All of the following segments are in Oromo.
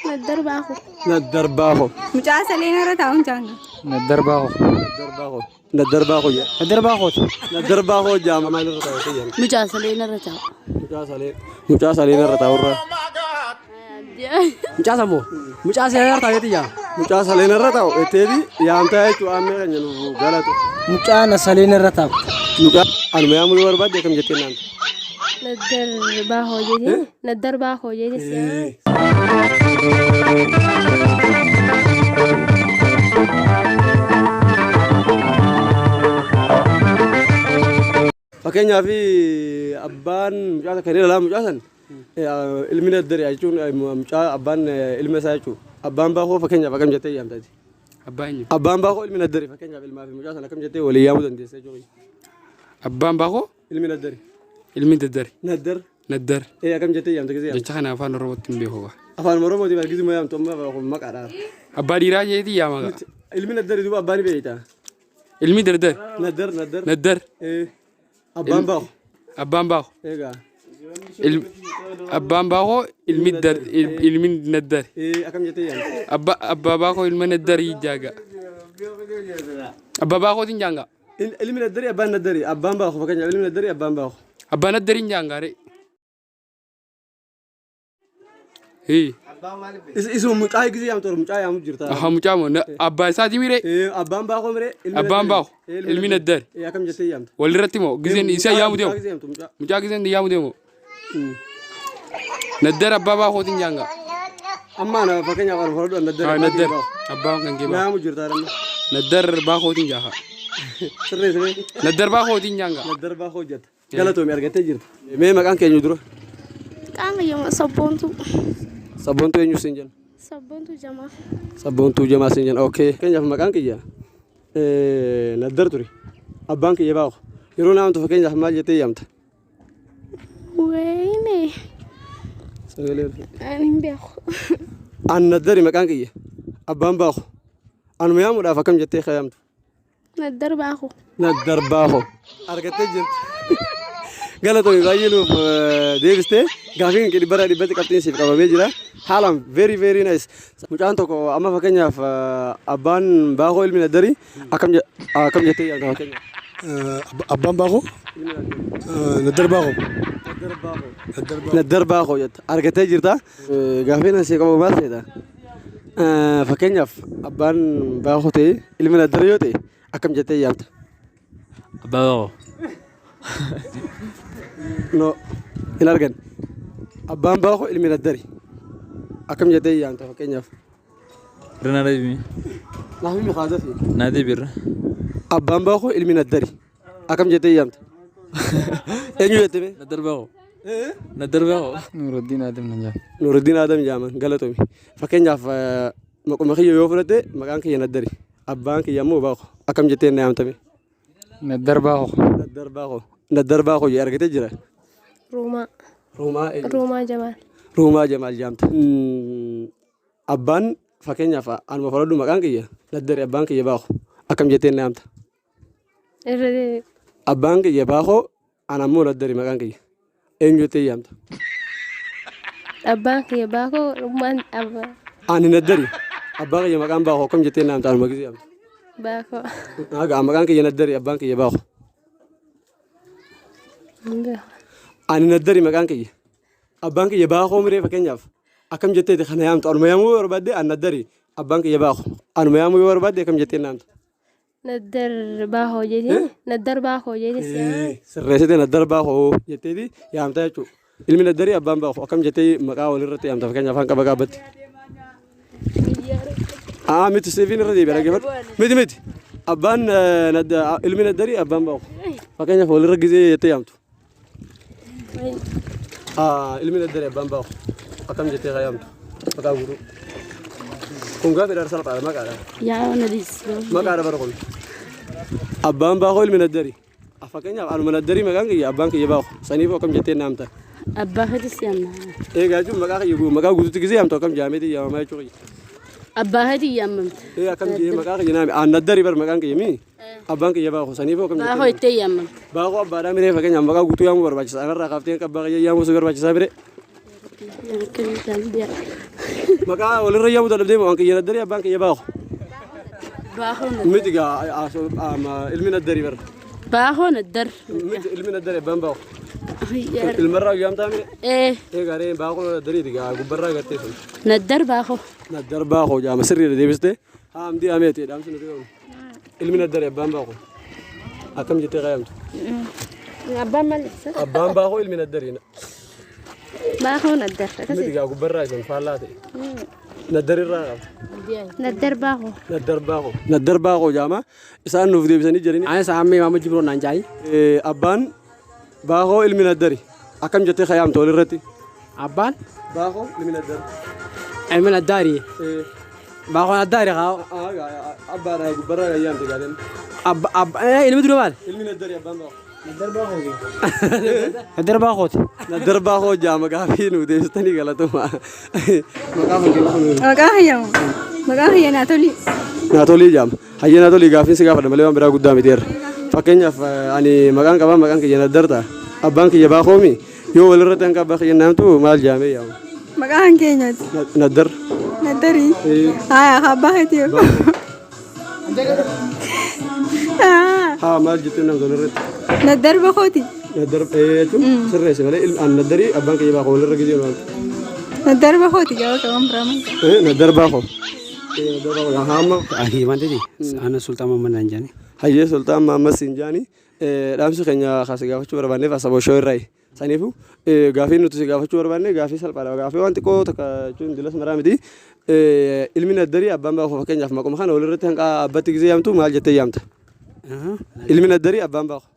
Naddar baakoo. Naddar baakoo. Mucaa saleen irra taa'uun jaanga. Naddar baakoo. Naddar baakoo. Naddar baakoo jedha. Naddar baakooti. Naddar baakoo jaama maalirra taa'u jedha. Mucaa saleen irra taa'u. Mucaa salee. Mucaa saleen irra taa'urra. Mucaa sammuu. Mucaa saleen irra taa'eeti yaa. Mucaa saleen irra taa'u etteeti yaamtaa jechuun ammee kan jennu galatu. Mucaan saleen irra taa'u. Mucaa anuma yaamuu yoo barbaadde akkam jettee naamta. Naddar baakoo jedhee. Naddar baakoo jedhee. Fakkeenyaaf abbaan mucaa takka ni ilaalaa mucaa san ilmi naddari jechuun mucaa abbaan ilma isaa jechuudha. Abbaan baakoo fakkeenyaaf akkam jettee yaamtaati. Abbaa eenyu? Abbaan baakoo ilmi naddari fakkeenyaaf ilmaa fi mucaa san akkam jettee walii yaamuu dandeessa jechuudha. Abbaan baakoo Ilmi naddari. ilmi daddari. Naddar. Naddar. Ee akkam jettee yaamta gisee yaamta. Jecha kana afaan Oromootti hin beeku. Afaan Oromootiin argisuma yaamtu amma kun maqaadha. Abbaa dhiiraa jeetii yaama gaa. Ilmi naddari duuba abbaan ni beekta. Ilmi dardar. Naddar naddar. Naddar. Ee abbaan baakoo. Abbaan baakoo. Egaa. Abbaan baakoo ilmi dar ilmi naddar. Ee akkam jettee yaamta. Abbaa abbaa baakoo ilma naddarii jaaga. Abbaa baakootiin jaanga. Ilmi naddari abbaan naddari abbaan baakoo fakkeenyaaf ilmi naddari abbaan baakoo. Abbaa naddariin jaangaare. Hii. Isuma mucaa gisee yaamtu mucaa yaamu jirta. Aha mucaa moo abbaa isaatii miree. Ee abbaan baakoo miree. Abbaan baakoo ilmi naddari. Ee akkam jettee yaamta. Walirratti moo giseen isa yaamu deemu. Mucaa gisee yaamtu mucaa. Mucaa giseen yaamu deemu. Naddar abbaa baakootiin jaanga. Amma ana fakkeenyaaf ana fudhadhu naddari. Haa naddar abbaan kan kee baakoo. Yaamu jirta amma. Naddar baakootiin jaaha. Sirreessine Naddar baakootiin jaanga. naddar baakoo jetta. Galatoomi argattee jirta. Mee maqaan keenya dura. Maqaan kiyya sabboontuu. Sabboontuu eenyu siin jenna? Sabboontuu Jamaa. Sabboontuu Jamaa siin jenna. Okay. Fakkeenyaaf maqaan kiyya naddar ture. Abbaan kiyya baakoo. Yeroo naamtu fakkeenyaaf maal jettee yaamta? Wayne. Sagalee. Ani hin beeku. An naddari maqaan kiyya. Abbaan baakoo. Anuma yaamuudhaaf akkam jettee yaamtu? Naddar baakoo. Naddar baakoo. Argattee jirti. Galatoomi baay'ee nuuf deebistee gaafiin kee dhibbarraa dhibbatti qabxiin siif qabamee jira. Haalaan very very nice. Mucaan tokko amma fakkeenyaaf abbaan baakoo ilmi naddarii akkam akkam jettee yaamta fakkeenyaaf? Abbaan baakoo naddar baakoo. Naddar baakoo jetta. Argattee jirta. Gaafiin asii qabu maal seeta? Fakkeenyaaf abbaan baakoo ta'e ilmi naddar yoo ta'e akkam jettee yaamta? Abbaa baakoo. No, hin argan. Abbaan baakoo ilmi naddari. Akkam jettee yaamta fakkeenyaaf? Irra naa deebi. Naaf himi kaadafi. Naa deebi irra. Abbaan baakoo ilmi naddari. Akkam jettee yaamta? Eenyu jettee mee? Naddar baakoo. Naddar baakoo. Nuuruddiin Adam nan jedhama. Nuuruddiin Adam jaaman galatoomi. Fakkeenyaaf maquma kiyya yoo fudhatte maqaan kiyya naddari. Abbaan kiyya immoo baakoo. Akkam jettee na yaamtame? Naddar baakoo. Naddar baakoo. Naddar baakoo jedhee argatee jira. Ruumaa. Ruumaa eenyu? Ruumaa Jamaal. Ruumaa Jamaal jaamta. Abbaan fakkeenyaaf anuma fudhadhu maqaan kiyya naddari abbaan kiyya baakoo. Akkam jettee na yaamta? Irra deebi. Abbaan kiyya baakoo ana ammoo naddari maqaan kiyya. Eenyu jettee yaamta? Abbaan kiyya baakoo rummaan abbaa Ani naddari. Abbaan kiyya maqaan baakoo akkam jettee na yaamta anuma gisee yaamta. baakoo. Haga maqaan kiyya naddari abbaan kiyya baakoo. Hin beeku. Ani naddari maqaan kiyya. Abbaan kiyya baakoo miree fakkeenyaaf akkam jetteeti kana yaamtu anuma yaamuu yoo barbaadde an naddari abbaan kiyya baakoo anuma yaamuu yoo barbaadde akkam jettee na yaamta. Naddar baakoo jedhee. Naddar baakoo jedhee. Sirreessite naddar baakoo jetteeti yaamta jechuudha. Ilmi naddarii abbaan baakoo akkam jettee maqaa walirratti yaamta fakkeenyaaf afaan qaba qaabbatti. Aa miti siifin irra deebi'a dhaggeeffadhu. Miti miti. Abbaan ilmi naddarii abbaan baakoo fakkeenyaaf walirra gizee jettee yaamtu. Ilmi naddari abbaan baakoo akkam jettee kan yaamtu maqaa guutuu. Kun gaaffii dha salphaadha maqaadha. Yaa nadis. Maqaadha bara kun. Abbaan baakoo ilmi naddari. Fakkeenyaaf anuma naddarii maqaan kiyya abbaan kiyya baakoo saniifuu akkam jettee naamta. Abbaa keetis yaamna. Eegaa jechuun maqaa kiyya maqaa guutuutti gisee yaamtu akkam jaameeti yaamamaa jechuu kiyya. Abbaa keetii yaamamta. Ee akkam jee maqaa kiyya naami aan naddari bar maqaan kiyya mii. Abbaan kiyya baakoo saniifuu akkam jettee. Baakoo ittee yaamamta. Baakoo abbaadhaa miree fakkeenyaaf maqaa guutuu yaamuu barbaachisa. Anarraa kaaftee akka abbaa kiyya yaamuu si barbaachisaa miree. Maqaa walirra yaamuu dadhabdee moo waan kiyya Naddarii abbaan kiyya Baakoo. Baakoo Naddar. Miti gaa ilmi Naddarii bara. Baakoo Naddar. Miti ilmi Naddarii abbaan Baakoo. Ilmarraa yaamtaa mire? Ee. Egaa Baakoo Naddariiti gaa gubbarraa gartee sun. Naddar Baakoo. Naddar Baakoo jaama sirriidha deebistee. Haamdii ameeti dhaamsi nuti qabnu. Ilmi Naddarii abbaan Baakoo. Akkam jettee qayyamtu? Abbaan maal ibsa? Abbaan Baakoo ilmi Naddarii. Baakoo Naddar. Miti gaa gubbarraa isin faallaa ta'e. Naddarirraa qabda. Naddar Baakoo. Naddar Baakoo. Naddar Baakoo jaama isaan nuuf deebisanii jirani. Anis ammee maama jibroo naan jaayi. Abbaan Baakoo ilmi Naddari. Akkam jettee kayaamtu walirratti? Abbaan Baakoo ilmi Naddari. Ilmi Naddaari. Baakoo Naddaari haa. Abbaadha gubbarraa gayyaamte gaateen. Abba abba ilmi dura maal? Ilmi Naddari abbaan Baakoo. Naddar Baakooti. Naddar Baakoo jaama gaafii nu deebistanii galatuma. Maqaa fakkeenya kun. Maqaa kiyya moo? Maqaa kiyya Naatolii. Naatolii jaama. Hayyee Naatolii gaafiin si gaafadha malee waan biraa guddaa miti irra. Fakkeenyaaf ani maqaan qabaa maqaan kiyya Naddar ta'a. Abbaan kiyya Baakoomi yoo walirratti hanga abbaa kiyya naamtu maal jaamee yaama? Maqaa kan keenyaati. Naddar. Naddarii. Haa abbaa keetii. Haa maal jettee namtu walirratti? Naddar Bakooti. Naddar jechuun sirreessi malee an Naddarii abbaan kiyya Baakoo walirra gizee waamtu. Naddar Bakooti gaafa qaban biraa man. Naddar Baakoo. Naddar Baakoo haa amma. Ahii waan ta'eef ana Sultaan Mahammad naan jaani. Hayyee Sultaan Mahammad siin jaani dhaamsi keenya kaasi gaafachuu barbaanneef Asaboo Shoo irraayi. Saniifuu gaafii nuti si gaafachuu barbaanne gaafii salphaadha. Gaafii waan xiqqoo takka jechuun dilas maraa miti. Ilmi Naddarii abbaan Baakoo fakkeenyaaf maquma kana walirratti hanqa abbatti gizee yaamtu maal jettee yaamta? Ilmi Naddarii abbaan Baakoo.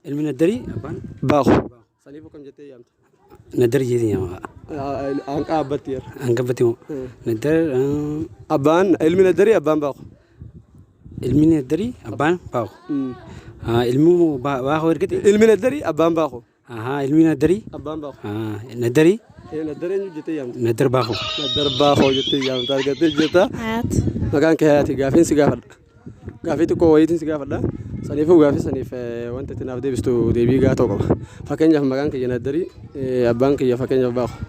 Ilmi Naddarii abbaan Baakoo. Saniifuu kam jettee yaamta? Naddar jeetii yaama. Hanqa abbatti yerra. Hanqa abbatti moo? Naddar. Abbaan ilmi Naddarii abbaan Baakoo. Ilmi Naddarii abbaan Baakoo. Ilmi Baakoo ergite. Ilmi Naddarii abbaan Baakoo. Ilmi Naddarii. Abbaan Baakoo. Naddarii. Naddar eenyu jettee yaamta? Naddar Baakoo. Naddar Baakoo jettee yaamta argattee jirta. Hayaat. Maqaan kee Hayaati gaafiin si gaafadha. Gaafii xiqqoo wayiitiin si gaafadha. Saniifuu gaafii saniif wanta itti naaf deebistu deebii gahaa ta'u qaba. Fakkeenyaaf maqaan kiyya Naddarii abbaan kiyya fakkeenyaaf Baakoo.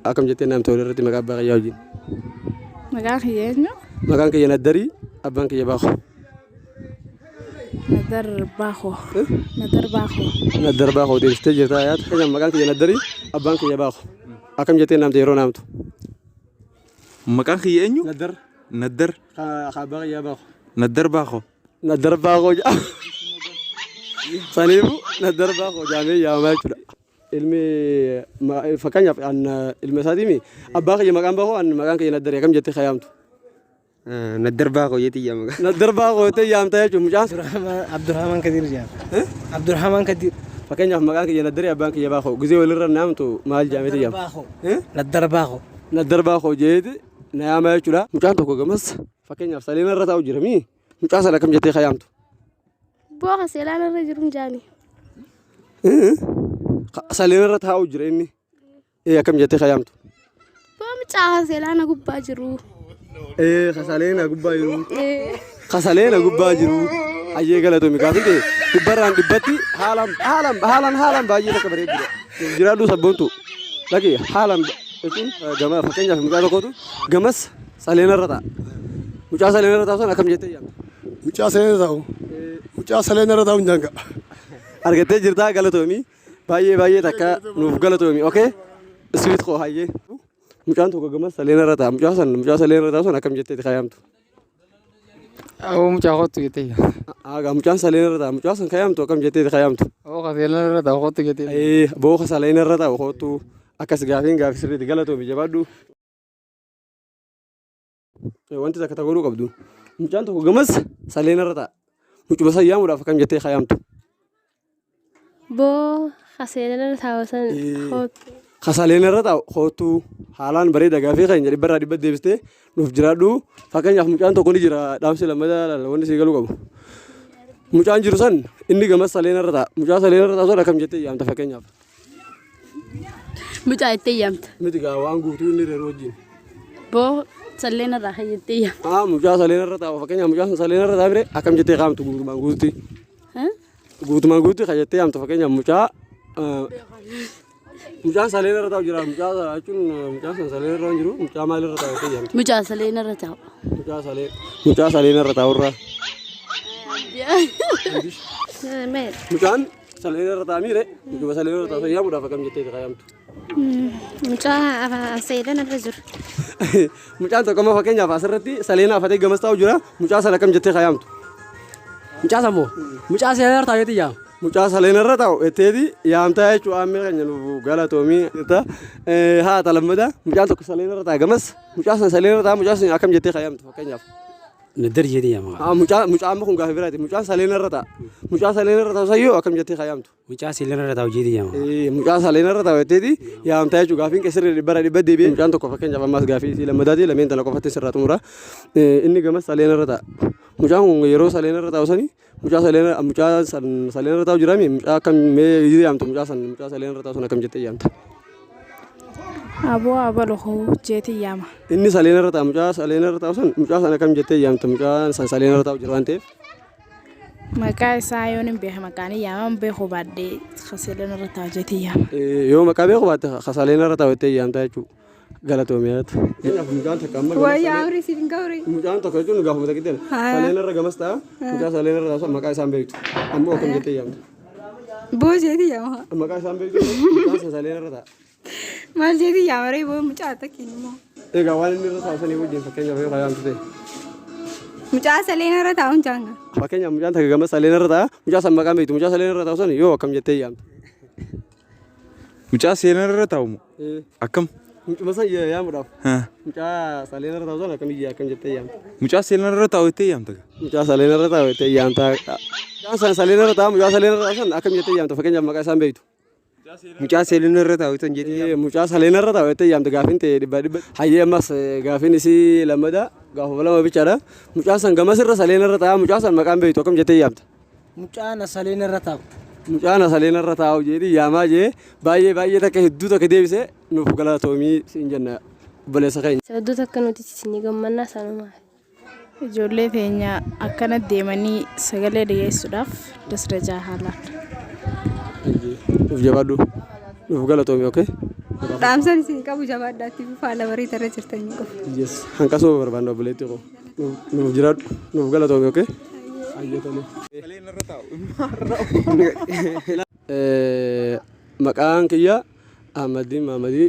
Akkam jettee naamta walirratti maqaa abbaa kiyyaa wajjin? Maqaa kiyya eenyu? Maqaan kiyya Naddarii abbaan kiyya Baakoo. Naddar Baakoo. Naddar Baakoo. Naddar Baakoo deebistee jirta Hayaat. Fakkeenyaaf maqaan kiyya Naddarii abbaan kiyya Baakoo. Akkam jettee naamta yeroo naamtu? Maqaan kiyya eenyu? Naddar. Naddar. Abbaa kiyyaa Baakoo. Naddar Baakoo. Naddar Baakoo jedhama. Saniifuu Naddar Baakoo jedhamee yaamamaa jechuudha. Ilmi fakkeenyaaf an ilma isaatiimi abbaa kiyya maqaan Baakoo an maqaan kiyya Naddarii akkam jettee kayaamtu? Naddar Baakoo jeetii yaama. Naddar Baakoo jettee yaamta jechuudha mucaan. Abdurrahman Kadir jedhama. Abdurrahman Kadir. Fakkeenyaaf maqaan kiyya Naddarii abbaan kiyya Baakoo gizee walirra naamtu maal jedhameeti yaama? Naddar Baakoo. Naddar Baakoo jeeti na yaama jechuudha. Mucaan tokko gamas fakkeenyaaf saleena irra taa'u jira mii mucaa sana akkam jettee kayaamtu? Booka seelaan irra jiru jaani. Saleena irra taa'u jira inni. Akkam jettee kayaamtu? Boo mucaa seelaana gubbaa jiru. Saleena gubbaa jiru. Saleena gubbaa jiru. Hayyee galatoomi gaafii ta'e dhibbarraan dhibbatti haalaan haalaan haalaan haalaan baay'ee takka bareeddudha. Jiraadhu sabboontu. Dhaqi haalaan jechuun gama fakkeenyaaf mucaa tokkotu gamas saleena irra taa'a. Mucaa saleena irra taa'u sana akkam jettee yaamta? Mucaa saleena irra taa'u. Mucaa saleena irra taa'u hin jaanga. Argattee jirtaa galatoomi. Baay'ee baay'ee takka nuuf galatoomi. Okay? Sweet koo hayyee. Mucaan tokko gamas saleena irra taa'a. Mucaa sana mucaa saleena irra taa'u sana akkam jettee kayaamtu? Awoo mucaa kottu jettee. Aagaa mucaan saleena irra taa'a. Mucaa sana kayaamtu akkam jettee kayaamtu? Booka saleena irra taa'u kottu jettee. Booka saleena irra taa'u kottu akkas gaafiin gaafii sirriitti galatoomi jabaadhu. Wanti takka ta godhuu qabdu. Mucaan tokko gamas saleena irra taa'a. Mucuma san yaamuudhaaf akkam jettee kayaamtu? Boo kaseelana irra taa'u san kottu. Kasaleen irra taa'u kottu haalaan bareeda gaafii keenya dhibbarraa dhibba deebistee nuuf jiraadhu. Fakkeenyaaf mucaan tokko ni jira dhaamsi lammataa wanni sii galuu qabu. Mucaan jiru san inni gamas saleena irra taa'a. Mucaa saleena irra taa'u san akkam jettee yaamta fakkeenyaaf? Mucaa jettee yaamta. Miti gaa waan guutuu inni reeru wajjin. Boo salleen irraa kan jettee yaamta. Haa mucaa saleena irra taa'u fakkeenyaaf mucaan sun saleena irra taa'u bire akkam jettee qaamtu guutumaan guututti. Guutumaan guututti kan jettee yaamtu fakkeenyaaf mucaa Mucaan saleen irra taa'u jira. Mucaa jechuun mucaan san saleen irra hin jiru. Mucaa maal irra taa'u jettee yaamta? Mucaa saleen irra taa'u. Mucaa saleen mucaa saleen irra taa'u irraa. Mucaan saleen irra taa'aa miire mucuma saleen irra taa'u yaamuudhaaf akkam jettee itti yaamtu? Mucaa saleen irra jiru. Mucaan tokko amma fakkeenyaaf asirratti saleena afatee gamas taa'u jira. Mucaa sana akkam jettee yaamtu? Mucaa sammoo. Mucaa saleen irra taa'u jettee yaama. Mucaa saleen irra taa'u jetteeti yaamtaa jechuudha. Ammee keenya nuuf galatoomii. Haa talammada mucaan tokko saleen irra taa'a gamas mucaa sana saleen irra taa'a mucaa sana akkam jettee yaamtu fakkeenyaaf. Naddar jettee yaama. Mucaa mucaa amma kun gaaffii biraati. Mucaan saleen irra taa'a. Mucaa saleen irra taa'u sayyoo akkam jettee yaamtu? Mucaa saleen irra taa'u jettee yaama. Mucaa saleen irra taa'u jetteeti yaamtaa jechuudha. Gaaffiin keessirri dhibbara dhibba deebi'ee mucaan tokko fakkeenyaaf ammas gaaffii isii lammadaati lameen tana qofatti sirraa xumura. Inni gamas saleen irra taa'a. Mucaan kun yeroo saleen irra taa'u sani mucaa saleen mucaa saleen irra taa'u jiraami mucaa akkam mee yaamtu mucaa san mucaa saleen irra taa'u san akkam jettee yaamta? Aboo abalu koo jeetii yaama. Inni saleen irra taa'u mucaa saleen irra taa'u san mucaa san akkam jettee yaamta mucaan san saleen irra taa'u jira waan ta'eef. Maqaa isaa yoon hin beekne maqaan yaama hin beeku baadhee saleen irra taa'u jeetii yaama. Yoo maqaa beeku baatte saleen irra taa'u jettee yaamta jechuudha. Galatoomiyaati. Mucaan takka amma Wayyaa amri siif hin ga'u. Mucaan tokko jechuun gaafuma takka ittiin saleen irra gamas ta'a mucaa saleen irra taa'u maqaa isaan beektu ammoo akkam jettee yaamta? Boo jeetii yaama. Maqaa isaan beektu mucaan san saleen irra taa'a. Maal jeetii yaama ree boo mucaa takkiin immoo. Egaa waan inni irra taa'u sanii wajjin fakkeenyaaf yoo yaamtu ta'e. Mucaa saleen irra taa'u hin jaanga. Fakkeenyaaf mucaan takka gamas saleen irra taa'a mucaa san maqaan beektu mucaa saleen irra taa'u san yoo akkam jettee yaamta? Mucaa saleen irra taa'u moo? Akkam? Mucuma san yaamuudhaaf. Mucaa saleen irra taa'u san akkam akkam jettee yaamta? Mucaa saleen irra taa'u jettee yaamta. Mucaa saleen irra taa'u jettee yaamta. Mucaan san saleen irra taa'u mucaa saleen irra taa'u san akkam jettee yaamta fakkeenyaaf maqaa isaan beektu. Mucaa saleen irra taa'u tan jettee. Mucaa saleen irra taa'u jettee yaamta gaafiin ta'e dhibba dhibba. Hayyee ammas gaafiin isii lammada gaafuma lama bichaadha. Mucaan san gamas irra saleen irra taa'a mucaa san maqaan beektu akkam jettee yaamta? Mucaan saleen irra taa'u. Mucaan saleen irra taa'u jedhi yaamaa jee baay'ee baay'ee takka hedduu takka deebisee nuuf galatoomii siin jenna obboleessa keenya. Hedduu takka nuti isin gammannaa sanumaa. Ijoollee teenya akkana deemanii sagalee dhiyeessuudhaaf dasdajaa haalaan. Nuuf jabaadhu. Nuuf galatoomi okay? Dhaamsan isin qabu jabaadhaatti faala bareedaa irra jirtanii qofa. Yes. Hanqasuma barbaanna obboleetti koo. Nuuf jiraadhu. Nuuf galatoomi okay? Maqaan kiyya Ahmadiin Mahamadii.